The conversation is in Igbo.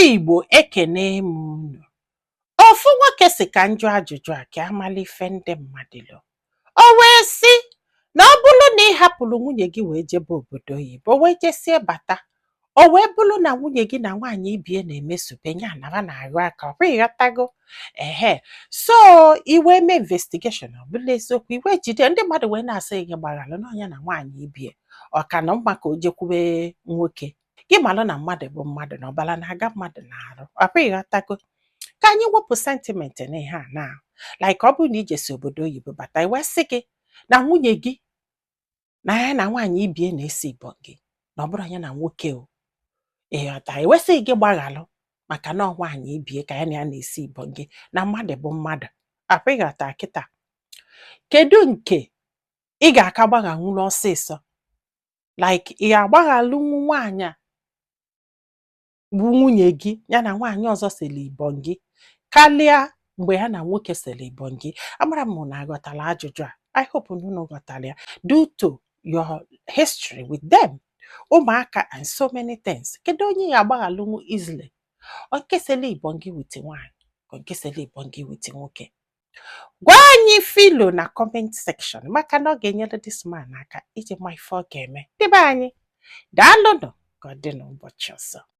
Igbo, ekene m unu. Ofu nwoke si ka njụ ajụjụ a ka amala ife ndị mmadụ lo. O wee sị na ọ bụrụ na ị hapụrụ nwunye gị wee jebe obodo oyibo, wee jesie bata, o wee bụrụ na nwunye gị na nwaanyị ibie na-emesobe ya nara na-arụ aka, ọ bụ ịghọtago? Ehe, so i wee mee investigation, ọ bụla eziokwu, i wee jide ndị mmadụ wee na-asị gị gbaghalụ na ọnya na nwaanyị ibie ọ ka na mma ka o jekwube nwoke gị. Malụ na mmadụ bụ mmadụ, na ọbara na-aga mmadụ na-arụ, ọ bụ ịghọtago? Ka anyị wepụ sentiment n'ihe a na like ọ bụrụ na ijesi obodo oyibo bata, i wee sị gị na nwunye gị na ya na nwaanyị ibie na-esi ibọ gị, na ọ bụrụ ya na nwoke o, ịghọta? Ewesịghị gị gbaghalụ maka na ọ nwaanyị ibie ka ya na ya na-esi ibọ gị, na mmadụ bụ mmadụ akwa, ịghọta? Kịta, kedu nke ị ga-aka gbaghanwuru ọsịsọ? Like ị ga-agbaghalụnwu nwaanyị a bụ nwunye gị ya na nwaanyị ọzọ sere ibọn gị karịa mgbe ya na nwoke sere ibọn gị? Amara m na aghọtara ajụjụ a. I hope na unu ghọtara ya. Due to your history with them, ụmụaka and so many things, kedu onye ị ga-agbaghalụnwu easily? Ọ nke sere ibọn gị with nwaanyị, ka nke sere ibọn gị with nwoke? Gwa anyị filo na comment section, maka na ọ ga-enyere this man aka iji ma ife ọ ga-eme. Ndị be anyị, daalụnụ. Ka ọ dị n'ụbọchị ọzọ.